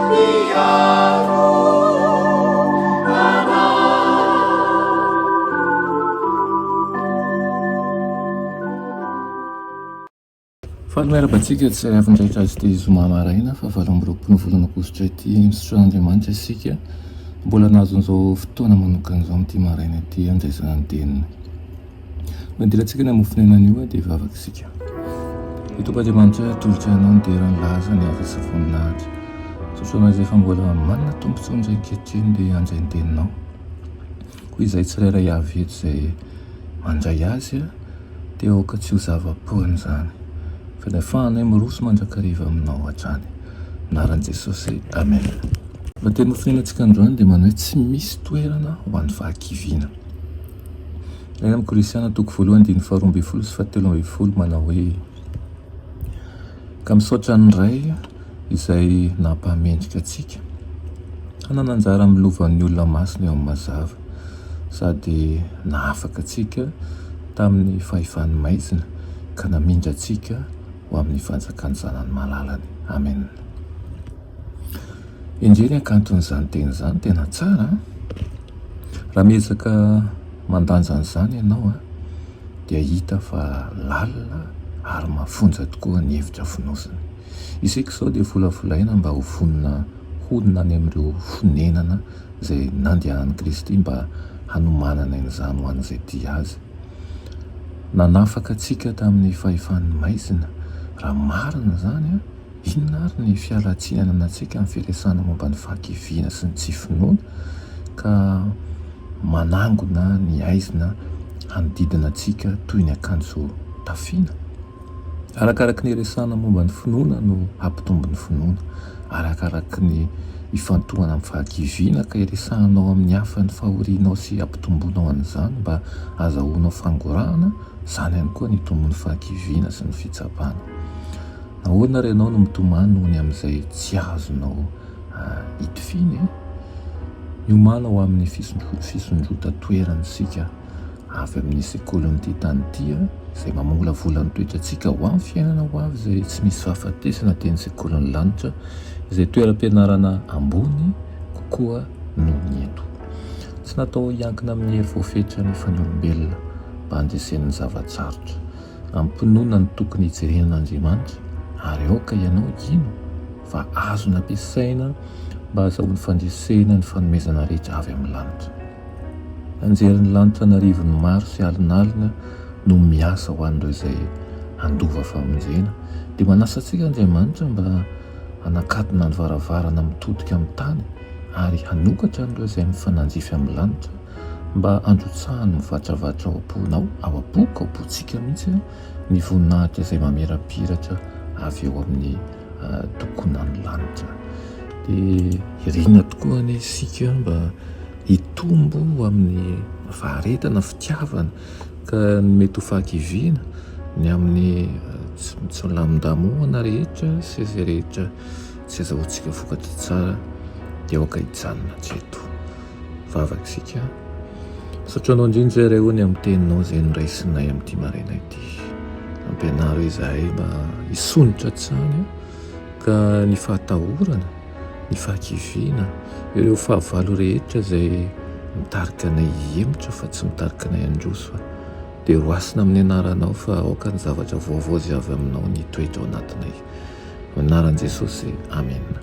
mpiaro anay. Faly miarahaba antsika tsy avy indraitra azy ity zoma maraina faha 28 ny volana aogositra ity. Misaotra an'Andriamanitra isika mbola nahazo an'izao fotoana manokana izao amin'ity maraina ity handraisana ny teniny. Mandirantsika ny hamofon'aina anio dia hivavaka isika. Ry Tompo Andriamanitra, atolotra Anao ny dera, ny laza, ny avo sy ny voninahitra. Misaotra Anao izay efa mbola manana tombontsoa indray ankehitriny dia handray ny teninao. Koa izay tsirairay avy eto izay mandray azy dia aoka tsy ho zava-poana izany, fa ny ahafahanay miroso mandrakariva aminao hatrany. Anaran'i Jesosy, Amen. Ny teny nofonenintsika androany dia manao hoe tsy misy toerana ho an'ny fahakiviana. Any amin'ny Kolosiana toko voalohany andininy faharoa ambin'ny folo sy fahatelo ambin'ny folo manao hoe, Ka misaotra ny Ray izay nampahamendrika antsika hanana anjara amin'ny lovan'ny olona masina eo amin'ny mazava, sady nahafaka antsika tamin'ny fahefan'ny maizina ka namindra antsika ho amin'ny fanjakan'ny Zanany malalany. Amena. Endrey ny hakanton'izany teny izany, tena tsara an! Raha miezaka mandanja an'izany ianao an, dia hita fa lalina ary mafonja tokoa ny hevitra fonosiny. Isika izao dia volavolaina mba ho vonona honina any amin'ireo fonenana izay nandehanan'i Kristy mba hanomanana an'izany ho an'izay tia Azy. Nanafaka antsika tamin'ny fahefan'ny maizina, raha marina izany an! Inona ary ny fialantsiny ananantsika amin'ny firesahana momba ny fahakiviana sy ny tsy finoana ka manangona ny haizina hanodidina antsika toy ny akanjo tafiana? Arakaraky ny iresahana momba ny finoana no hampitombo ny finoana. Arakaraky ny ifantohana amin'ny fahakiviana ka iresahanao amin'ny hafa ny fahorianao sy ampitomboanao an'izany mba hahazahoanao fangorahana, izany ihany koa ny hitomboan'ny fahakiviana sy ny fitsapana. Nahoana ary ianao no mitomany noho ny amin'izay tsy azonao itoviana e? Miomàna ho amin'ny fisondrotan-toerana isika avy amin'ny sekolin'ity tany ity, izay mamolavola ny toetrantsika ho amin'ny fiainana ho avy izay tsy misy fahafatesana dia ny sekolin'ny lanitra, izay toeram-pianarana ambony kokoa noho ny eto. Tsy natao hiankina amin'ny hery voafetra anefa ny olombelona mba handreseny ny zava-tsarotra. Am-pinoana no tokony hijerena an'Andriamanitra, ary aoka ianao hino fa azony ampiasaina mba hahazahoany fandresena ny fanomezana rehetra avy amin'ny lanitra. Anjerin'ny lanitra an'arivony maro sy alinalina no miasa ho an'ireo izay handova famonjena. Dia manasa antsika Andriamanitra mba hanakatona ny varavarana mitodika amin'ny tany ary hanokatra an'ireo izay mifanandrify amin'ny lanitra. Mba handrotsahany mivatravatra ao am-ponao, ao am-poko, ao am-pontsika mihitsy, ny voninahitra izay mamirapiratra avy eo amin'ny tokonan'ny lanitra. Dia irina tokoa anie isika mba hitombo amin'ny faharetana, fitiavana, ka ny mety ho fahakiviana, ny amin'ny tsy milamindamoana rehetra sy izay rehetra tsy azahoantsika vokatra tsara dia aoka hijanona hatreto. Vavaka isika. Misaotra anao indrindra Ray o ny amin'ny teninao izay noraisinay amin'ity maraina ity. Ampianaro izahay mba hisondrotra hatrany ka ny fahatahorana, ny fahakiviana, ireo fahavalo rehetra izay mitarika anay hihemotra fa tsy mitarika anay handroso fa dia roasina amin'ny anaranao fa aoka ny zavatra vaovao izay avy aminao ny hitoetra ao anatinay. Amin'ny anaran'i Jesosy, amena.